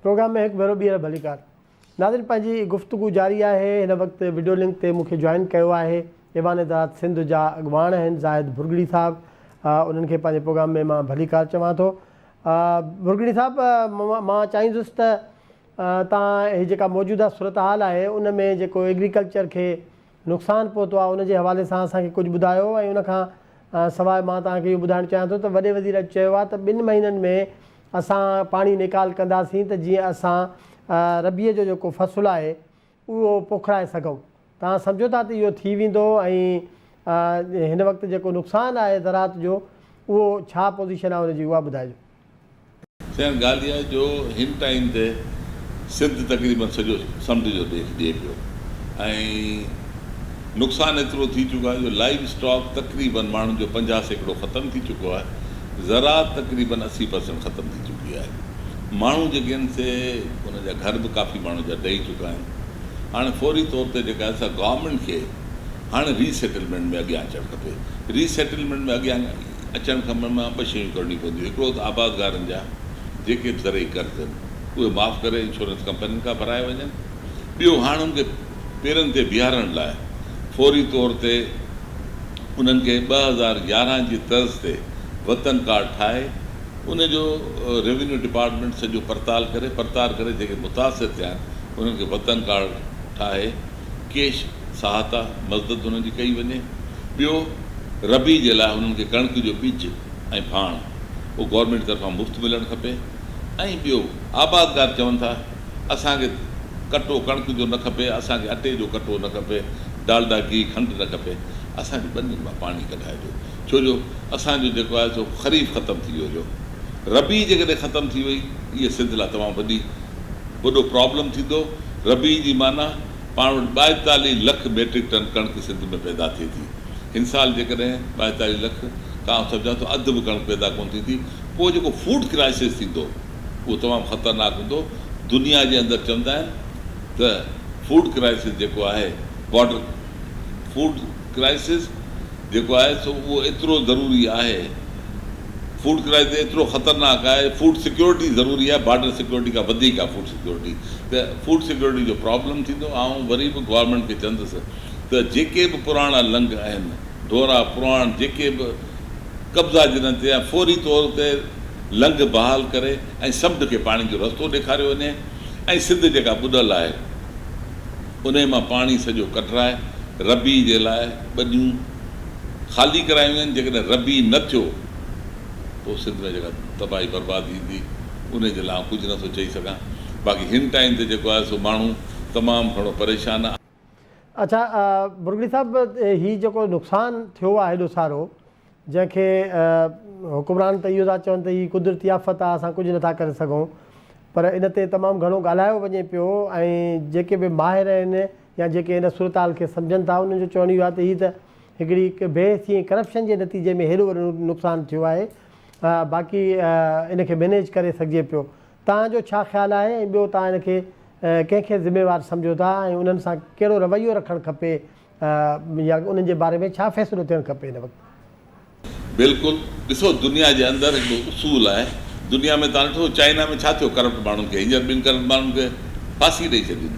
Programme ۾ هڪ ڀيرو ٻيهر ڀليڪار. ناظرين پنهنجي گفتگو جاري آهي هن وقت وڊيو لنڪ تي مون کي جوائن ڪيو آهي ايوان زراعت سنڌ جا اڳواڻ آهن زاهد ڀرڳڙي صاحب انهن کي پنهنجي پروگرام ۾ مان ڀليڪار چوان ٿو ڀرڳڙي صاحب مان چاهيندس ته تان هي جيڪا موجوده صورتحال آهي ان ۾ جيڪو ايگريڪلچر کي نقصان پهتو آهي ان جي حوالي سان اسان کي ڪجهه ٻڌايو ۽ ان کان سواء مان توهان کي اهو ٻڌائڻ چاهيان ٿو ته وڏي وزير اڄ چيو آهي ته ٻن مهينن ۾ اسان پاڻي نيڪال ڪنداسين ته جيئن اسان ربيع جو جيڪو فصل آهي اهو پوکرائي سگهون. توهان سمجهو ٿا ته اهو ٿي ويندو ۽ هن وقت جيڪو نقصان آهي زراعت جو اهو ڇا پوزيشن آهي ان جي اها ٻڌائجو. سائين ڳالهه اها آهي جو هن ٽائيم تي سنڌ تقريبن سڄو سمنڊ جو ڏيک ڏئي پيو ۽ نقصان ايترو ٿي چڪو آهي جو لائيو اسٽاڪ تقريبن ماڻهن جو 50% ختم ٿي چڪو آهي زراعت تقريبن 80% ختم ٿي چڪي آهي ماڻهو جيڪي آهن سي ان جا گهر به ڪافي ماڻهن جا ڊهي چڪا آهن هاڻي فوري طور تي جيڪا آهي سا گورنمينٽ کي هاڻي ري سيٽلمينٽ ۾ اڳيان اچڻ کپي ري سيٽلمينٽ ۾ اڳيان اچڻ کان مان ٻه شيون ڪرڻيون پونديون هڪڙو ته آبادگارن جا جيڪي به زرعي قرض آهن اهي معاف ڪري انشورنس ڪمپنين کان ڀرايا وڃن ٻيو هاڻ انهن کي پيرن تي بيهارڻ لاء فوري طور تي انهن کي 2011 جي طرز تي وطن ڪارڊ ٺاهي ان جو ريونيو ڊپارٽمينٽ سڄو پرتال ڪري پرتار ڪري جيڪي متاثر ٿيا آهن انهن کي وطن ڪارڊ ٺاهي ڪيش سهاتا مدد انهن جي ڪئي وڃي ٻيو ربيع جي لاء انهن کي ڪڻڪ جو ٻج ۽ ڀاڻ اهو گورنمينٽ طرفان مفت ملڻ کپي ۽ ٻيو آبادگار چون ٿا اسان کي ڪٽو ڪڻڪ جو نه کپي اسان کي اٽي جو ڪٽو نه کپي ڊالڊا گيهه کنڊ نه کپي اسان جي ٻنين مان پاڻي ڪڍائي ڏيو ڇو جو اسان جو جيڪو آهي سو خريف ختم ٿي ويو جو ربيع جيڪڏهن ختم ٿي وئي اهي سنڌ لاء تمام وڏي وڏو پرابلم ٿيندو ربيع جي معنيٰ پاڻ وٽ 42 لک ميٽرڪ ٽن ڪڻڪ سنڌ ۾ پيدا ٿئي ٿي هن سال جيڪڏهن 42 لک کان آئون سمجهان ٿو اڌ به ڪڻڪ پيدا ڪونه ٿيندي پوء جيڪو فوڊ ڪرائسز ٿيندو اهو تمام خطرناڪ هوندو دنيا جي اندر چوندا آهن ته فوڊ ڪرائسز جيڪو آهي بارڊر فوڊ ڪرائسز جيڪو آهي سو اهو ايترو ضروري آهي، فوڊ ڪرائسز ايترو خطرناڪ آهي، فوڊ سيڪيورٽي ضروري آهي، بارڊر سيڪيورٽي کان وڌيڪ آهي فوڊ سيڪيورٽي ته فوڊ سيڪيورٽي جو پرابلم ٿيندو، آئون وري به گورنمينٽ کي چوندس ته جيڪي به پراڻا لنگهه آهن، ڍورا پراڻ جيڪي به قبضا جنھن تي آهن فوري طور تي لنگهه بحال ڪري ۽ سمنڊ کي پاڻي جو رستو ڏيکاريو وڃي ۽ سنڌ جيڪا ٻڏل آهي. انهيء مان پاڻي سڄو ڪڍرائي ربيع جي لاء ٻنيون خالي ڪرايون وڃن، جيڪڏهن ربيع نه ٿيو پوء سنڌ ۾ جيڪا تباهي بربادي ايندي انهيء جي لاء آئون ڪجهه نه ٿو چئي سگهان، باقي هن ٽائيم تي جيڪو آهي سو ماڻهو تمام گهڻو پريشان آهي. اڇا برگڙي صاحب هي جيڪو نقصان ٿيو آهي هيڏو سارو جنهن کي حڪمران ته اهو ٿا چون ته هي قدرتي آفت آهي اسان ڪجهه نٿا ڪري سگهون پر ان تي تمام گهڻو ڳالهايو وڃي پيو ۽ جيڪي به ماهر آهن يا جيڪي ان صورتحال کي سمجهن ٿا انهن جو چوڻ اهو آهي ته هي ته هڪڙي بي حسي ۽ ڪرپشن جي نتيجي ۾ هيڏو وڏو نقصان ٿيو آهي باقي ان کي مينيج ڪري سگهجي پيو توهان جو ڇا خيال آهي ۽ ٻيو توهان ان کي ڪنهن کي ذميوار سمجهو ٿا ۽ انهن سان ڪهڙو رويو رکڻ کپي يا انهن جي باري ۾ ڇا فيصلو ٿيڻ کپي هن وقت؟ بلڪل ڏسو دنيا جي اندر هڪڙو اصول آهي دنيا ۾ توهان ڏٺو چائنا ۾ ڇا ٿيو ڪرپٽ ماڻهن کي هينئر ٻن ڪرپٽ ماڻهن کي ڦاسي ڏئي ڇڏين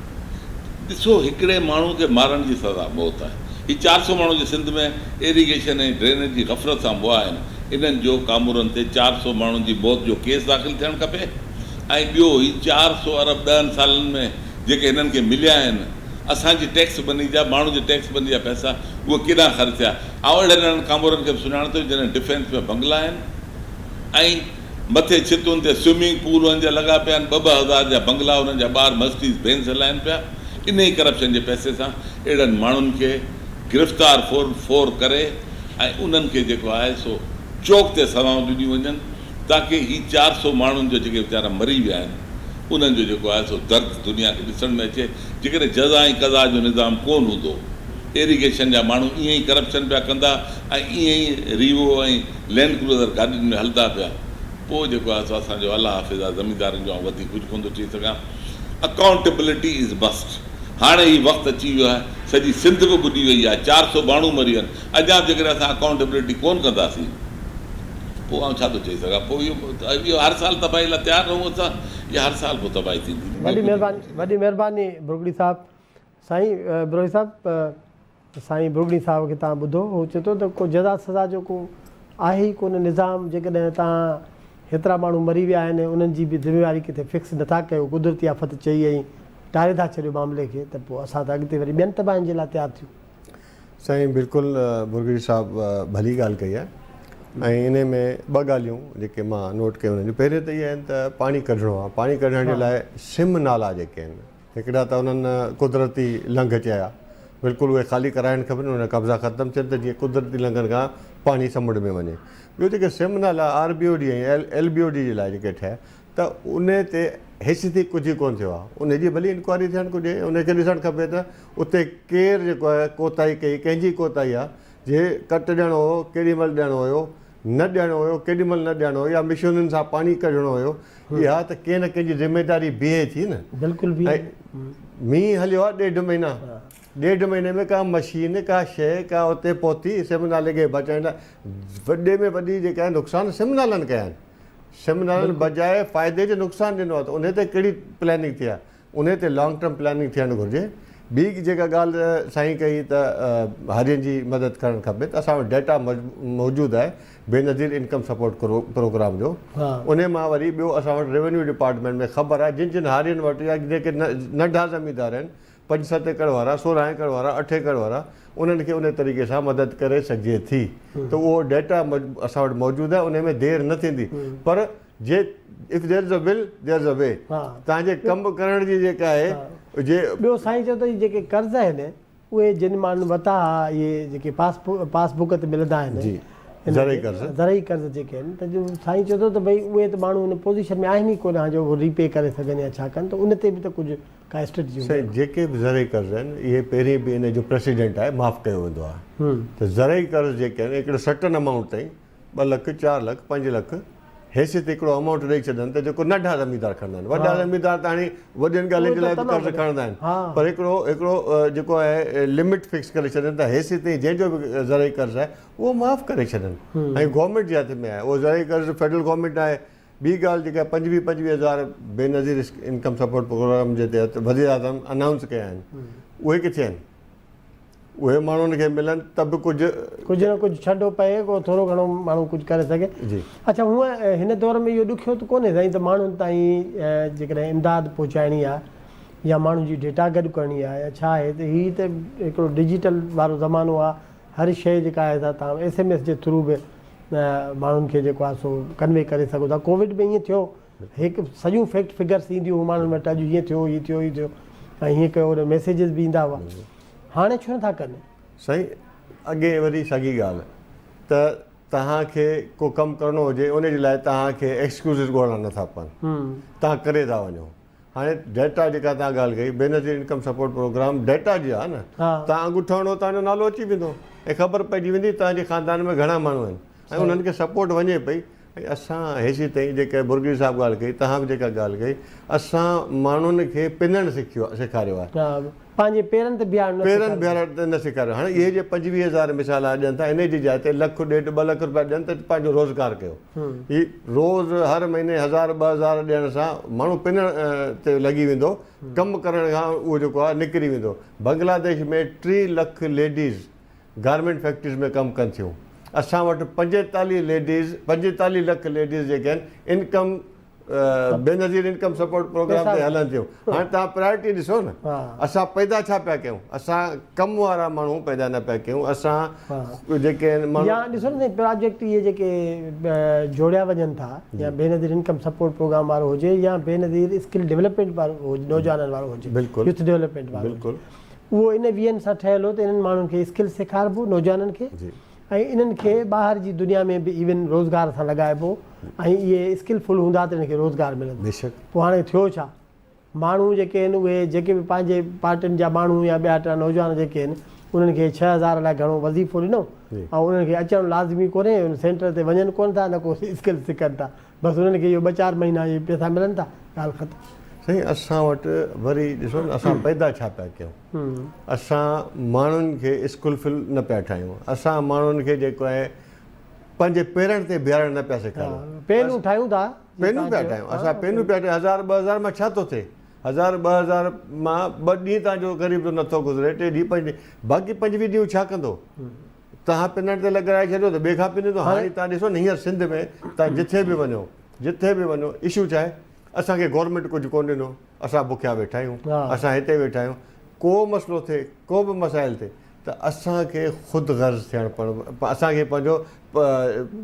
ڏسو هڪڙي ماڻهو کي مارڻ جي سزا موت آهي هي 400 ماڻهو جي سنڌ ۾ ايريگيشن ۽ ڊرينيج جي غفلت سان مئا آهن انهن جو ڪامورن تي 400 ماڻهن جي موت جو ڪيس داخل ٿيڻ کپي ۽ ٻيو هي 400 ارب ڏهن سالن ۾ جيڪي هنن کي مليا آهن اسان جي ٽيڪس مني جا، ماڻهن جي ٽيڪس مني جا پئسا اهي ڪيڏانهن خرچ ٿيا؟ آئون اهڙن اهڙن ڪامورن کي به سڃاڻان ٿو جنھن ڊفينس ۾ بنگلا آهن ۽ مٿي ڇتن تي سوئمنگ پول انهن جا لڳا پيا آهن، ٻه ٻه هزار جا بنگلا انهن جا ٻار مرسڊيز بينز هلائين پيا، انهي ڪرپشن جي پئسي سان اهڙن ماڻهن کي گرفتار فور فور ڪري ۽ انهن کي جيڪو آهي سو چوڪ تي سزائون ڏنيون وڃن. تاڪه هي 400 ماڻهن جو جيڪي ويچارا مري ويا آهن انهن جو جيڪو آهي سو درد دنيا کي ڏسڻ ۾ اچي جيڪڏهن جزا ۽ قضا جو نظام ڪون هوندو ايريگيشن جا ماڻهو ائين ئي ڪرپشن پيا ڪندا ۽ ائين ئي ريوو ۽ لينڊ ڪروزر گاڏين ۾ هلندا پيا پوء جيڪو آهي سو اسان جو الله حافظ آهي زميندارن جو آئون وڌيڪ ڪجهه ڪون ٿو چئي سگهان اڪائونٽيبلٽي از مسٽ هاڻي هي وقت اچي ويو آهي سڄي سنڌ به ٻڏي وئي آهي 400 ماڻهو مري ويا آهن اڃا به جيڪڏهن اسان اڪائونٽيبلٽي ڪون ڪنداسين. پوء آئون ڇا ٿو چئي سگهان پوء اهو اهو هر سال تباهي لاء تيار رهون اسان يا هر سال پوء تباهي ٿيندي ٻيو وڏي ڪجهه مهرباني وڏي مهرباني ڀرڳڙي صاحب سائين بروهي صاحب سائين ڀرڳڙي صاحب کي توهان ٻڌو هو چئي ٿو ته ڪو جزا سزا جو ڪو آهي ئي ڪونه نظام جيڪڏهن توهان هيترا ماڻهو مري ويا آهن انهن جي به ذميواري ڪٿي فڪس نٿا ڪيو قدرتي آفت چئي ۽ ٽاري ٿا ڇڏيو معاملي کي ته پوء اسان ته اڳتي وري ٻين تباهين جي لاء تيار ٿيون. سائين بلڪل ڀرڳڙي صاحب ڀلي ڳالهه ڪئي آهي ۽ انهي ۾ ٻه ڳالهيون جيڪي مان نوٽ ڪيون انهن جون پهرين ته اهي آهن ته پاڻي ڪڍڻو آهي پاڻي ڪڍڻ جي لاء سم نالا جيڪي آهن هڪڙا ته انهن قدرتي لنگهه چيا بلڪل اهي خالي ڪرائڻ کپن انهن جا قبضا ختم ٿين ته جيئن قدرتي لنگهن کان پاڻي سمنڊ ۾ وڃي ٻيو جيڪي سم نالا R B O D ۽ L B O D جي لاء جيڪي ٺهيا ته ان تي هيسيتائين ڪجهه ئي ڪونه ٿيو آهي ان جي ڀلي انڪوائري ٿيڻ گهرجي ان کي ڏسڻ کپي ته اتي ڪير جيڪو آهي ڪوتاهي ڪئي ڪنهن جي ڪوتاهي آهي جي ڪٽ ڏيڻو هو ڪيڏي مهل ڏيڻو هيو نه ڏيڻو هيو ڪيڏي مهل نه ڏيڻو هيو يا مشينن سان پاڻي ڪڍڻو هيو اها ته ڪنهن نه ڪنهن جي ذميداري بيهي ٿي نه بلڪل بيهي ۽ مينهن هليو آهي ڏيڍ مهينا ڏيڍ مهيني ۾ ڪا مشين ڪا شيء ڪا اتي پهتي سم نالي کي بچائڻ لاء وڏي ۾ وڏي جيڪا آهي نقصان سم نالن ڪيا آهن سم نالن بجاء فائدي جي نقصان ڏنو آهي ته انهي تي ڪهڙي پلاننگ ٿي آهي انهي تي لانگ ٽرم پلاننگ ٿيڻ گهرجي. ٻي جيڪا ڳالهه سائين ڪئي ته هارين جي مدد ڪرڻ کپي ته اسان وٽ ڊيٽا موجود آهي بينظير انڪم سپورٽ پروگرام جو انهي مان وري ٻيو اسان وٽ ريونيو ڊپارٽمينٽ ۾ خبر آهي جن جن هارين وٽ يا جيڪي ننڍا زميندار آهن پنج ست ايڪڙ وارا سورهن ايڪڙ وارا اٺ ايڪڙ وارا انهن کي انهي طريقي سان مدد ڪري سگهجي ٿي ته اهو ڊيٽا اسان وٽ موجود آهي انهي ۾ دير نه ٿيندي پر جي if there is a will there is a way توهان جي ڪم ڪرڻ جي جيڪا آهي جي. ٻيو سائين چيو ته هي جيڪي قرض آهن اهي جن ماڻهن ورتا ها اهي جيڪي پاس پاس بڪ تي ملندا آهن جي زرعي قرض زرعي قرض جيڪي آهن ته جو سائين چيو ٿو ته ڀئي اهي ته ماڻهو ان پوزيشن ۾ آهن ئي ڪونه جو هو ري پي ڪري سگهن يا ڇا ڪن ته ان تي به ته ڪجهه ڪا اسٽريٽجي هجي. سائين جيڪي به زرعي قرض آهن اهي پهرين به ان جو پريسيڊنٽ آهي معاف ڪيو ويندو آهي ته زرعي قرض جيڪي آهن هڪڙو سرٽن امائونٽ تائين ٻه لک، چار لک، پنج لک حيثيت هڪڙو امائونٽ ڏئي ڇڏن ته جيڪو ننڍا زميندار کڻندا آهن. وڏا زميندار ته هاڻي وڏين ڳالهين جي لاء به قرض کڻندا آهن پر هڪڙو هڪڙو جيڪو آهي لمٽ فڪس ڪري ڇڏن ته حيثيت تائين جنهن جو به زرعي قرض آهي اهو معاف ڪري ڇڏن ۽ گورنمينٽ جي هٿ ۾ آهي اهو زرعي قرض فيڊرل گورنمينٽ آهي. ٻي ڳالهه جيڪا پنجويهه پنجويهه هزار بينظير انڪم سپورٽ پروگرام جي تحت وزيراعظم انائونس ڪيا آهن اهي ڪٿي آهن؟ اهي ماڻهن کي ملن ته به ڪجهه. ڪجهه نه ڪجهه ڇنڊو پئي ڪو ٿورو گهڻو ماڻهو ڪجهه ڪري سگهي. جي. اڇا هونء هن دور ۾ اهو ڏکيو ته ڪونهي سائين ته ماڻهن تائين جيڪڏهن امداد پهچائڻي آهي يا ماڻهن جي ڊيٽا گڏ ڪرڻي آهي يا ڇا آهي ته هي ته هڪڙو ڊجيٽل وارو زمانو آهي هر شيء جيڪا آهي سا توهان ايس ايم ايس جي ٿرو به ماڻهن کي جيڪو آهي سو ڪنوي ڪري سگهو ٿا ڪووڊ ۾ ائين ٿيو هڪ سڄيون فيڪٽ فگرس اينديون هيون ماڻهن وٽ اڄ هيئن ٿيو هي ٿيو هي ٿيو ۽ هيئن ڪيو ان ميسيجز به ايندا هئا هاڻي ڇو نٿا ڪن. سائين اڳي وري ساڳي ڳالهه ته توهان کي ڪو ڪم ڪرڻو هجي ان جي لاء توهان کي ايڪسڪيوزز ڳولڻا نٿا پون توهان ڪري ٿا وڃو هاڻي ڊيٽا جيڪا توهان ڳالهه ڪئي Benazir income support programme data جي آهي نه توهان انگوٺو هڻو توهان جو نالو اچي ويندو ۽ خبر پئجي ويندي توهان جي خاندان ۾ گهڻا ماڻهو آهن ۽ انهن کي سپورٽ وڃي پئي ۽ اسان هيسي تائين جيڪا برگري صاحب ڳالهه ڪئي توهان به جيڪا ڳالهه ڪئي اسان ماڻهن کي پنڻ سکيو سيکاريو آهي. پنهنجي پيرن تي بيهارڻ نه پيرن بيهارڻ تي نه سيکاريو هاڻي اهي جي 25 هزار مثال ڏين ٿا انهي جي جاء تي لک ڏيڍ ٻه لک روپيا ڏين ته پنهنجو روزگار ڪيو هي روز هر مهيني هزار 2000 ڏيڻ سان ماڻهو پنڻ تي لڳي ويندو ڪم ڪرڻ کان اهو جيڪو آهي نڪري ويندو Bangladesh ۾ 3 lakh ladies garment factories ۾ ڪم ڪن ٿيون اسان وٽ 45 ليڊيز 45 لک ليڊيز جيڪي آهن income Benazir income support programme تي هلن ٿيون هاڻي توهان پرائرٽي ڏسو نه اسان پيدا ڇا پيا ڪيون اسان ڪم وارا ماڻهو پيدا نه پيا ڪيون اسان جيڪي آهن ماڻهو يا ڏسو نه سائين پراجيڪٽ اهي جيڪي جوڙيا وڃن ٿا يا بينظير انڪم سپورٽ پروگرام وارو هجي يا بينظير اسڪل ڊولپمينٽ وارو هجي نوجوانن وارو هجي يوٿ ڊولپمينٽ وارو هجي اهو ان ويئن سان ٺهيل هو ته انهن ماڻهن کي اسڪل سيکاربو نوجوانن کي ۽ انهن کي ٻاهر جي دنيا ۾ به ايون روزگار سان لڳائبو ۽ اهي اسڪل فل هوندا ته انهن کي روزگار ملندو. پوء هاڻي ٿيو ڇا؟ ماڻهو جيڪي آهن اهي جيڪي به پنهنجي پارٽين جا ماڻهو يا ٻيا ٽيا نوجوان جيڪي آهن انهن کي 6000 لاء گهڻو وظيفو ڏنو ۽ انهن کي اچڻ لازمي ڪونهي ان سينٽر تي وڃن ڪونه ٿا نه ڪو اسڪل سکن ٿا بس انهن کي اهو ٻه چار مهينا اهي پئسا ملن ٿا ڳالهه ختم. سائين اسان وٽ وري ڏسو نه اسان پيدا ڇا پيا ڪيون اسان ماڻهن کي اسڪول فل نه پيا ٺاهيون اسان ماڻهن کي جيڪو آهي پنهنجي پيرن تي بيهارڻ نه پيا سيکاريون. پينون ٺاهيون ٿا. پينون پيا ٺاهيون اسان پينون پيا ٺاهيون هزار 2000 مان ڇا ٿو ٿئي هزار 2000 مان ٻه ڏينهن تان جو غريب جو نٿو گذري ٽي ڏينهن پنج ڏينهن باقي 25 ڏينهن ڇا ڪندو تهان پنڻ تي لڳرائي ڇڏيو ته ٻئي کان پنندو هاڻي تان ڏسو نه هينئر سنڌ ۾ تان جٿي به وڃو جٿي به وڃو اشو ڇا آهي اسان کي گورنمينٽ ڪجهه ڪونه ڏنو اسان بکيا ويٺا آهيون اسان هتي ويٺا آهيون ڪو مسئلو ٿئي ڪو به مسائل ٿئي ته اسان کي خود غرض ٿيڻ اسان کي پنهنجو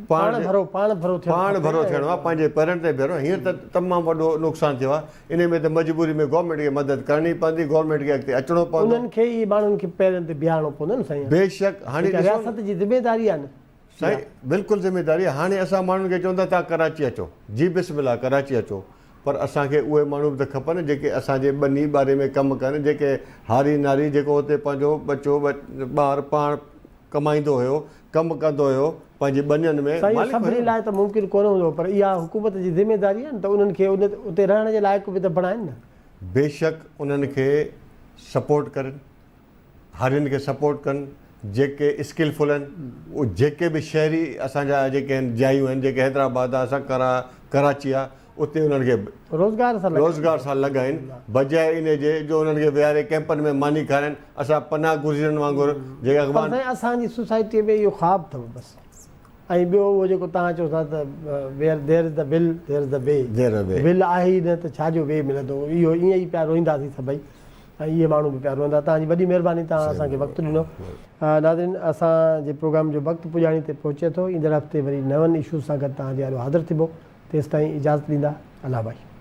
پاڻ ڀرو پاڻ ڀرو ٿيڻو پاڻ ڀرو ٿيڻو آهي پنهنجي پيرن تي بيهڻو هينئر ته تمام وڏو نقصان ٿيو آهي انهي ۾ ته مجبوري ۾ گورنمينٽ کي مدد ڪرڻي پوندي گورنمينٽ کي اڳتي اچڻو پوندو انهن کي ئي ماڻهن کي پيرن تي بيهارڻو پوندو نه سائين بيشڪ هاڻي ڏسو رياست جي ذميواري آهي نه سائين بلڪل ذميداري آهي هاڻي اسان ماڻهن کي چون ٿا توهان ڪراچي اچو جي بسم الله ڪراچي اچو پر اسان کي اهي ماڻهو به ته کپن جيڪي اسان جي ٻني ٻاري ۾ ڪم ڪن جيڪي هاري ناري جيڪو اتي پنهنجو ٻچو ٻار پاڻ ڪمائيندو هيو ڪم ڪندو هيو پنهنجي ٻنين ۾ سائين مالڪ سڀني هيو لاء ته ممڪن ڪونه هوندو پر اها حڪومت جي ذميداري آهي نه ته انهن کي اتي رهڻ جي لائق به ته بڻائين نه. بيشڪ انهن کي سپورٽ ڪرين. هارين کي سپورٽ ڪن جيڪي اسڪل فل آهن اهي جيڪي به شهري اسان جا جيڪي آهن جايون آهن جيڪي حيدرآباد آهي سکر آهي ڪراچي آهي اتي انهن کي روزگار سان روزگار سان لڳائين بجاء ان جي جو انهن کي ويهاري ڪئمپن ۾ ماني کارائين اسان پناهه گزينن وانگر جيڪي پر اغوان سائين اسان جي سوسائٽي ۾ اهو خواب اٿو بس ۽ ٻيو اهو جيڪو توهان چئو ٿا ته where there is the will there is the way will آهي ئي نه ته ڇا جو وي ملندو اهو ائين ئي پيا روئينداسين سڀئي ۽ اهي ماڻهو به پيا روئندا. توهان جي وڏي مهرباني توهان اسان کي وقت ڏنو. ناظرين اسان جي پروگرام جو وقت پڄاڻي تي پهچي ٿو. ايندڙ هفتي وري نون اشوز سان گڏ توهان جي آڏو حاضر ٿيبو. تيستائين اجازت ڏيندا. الله ڀائي.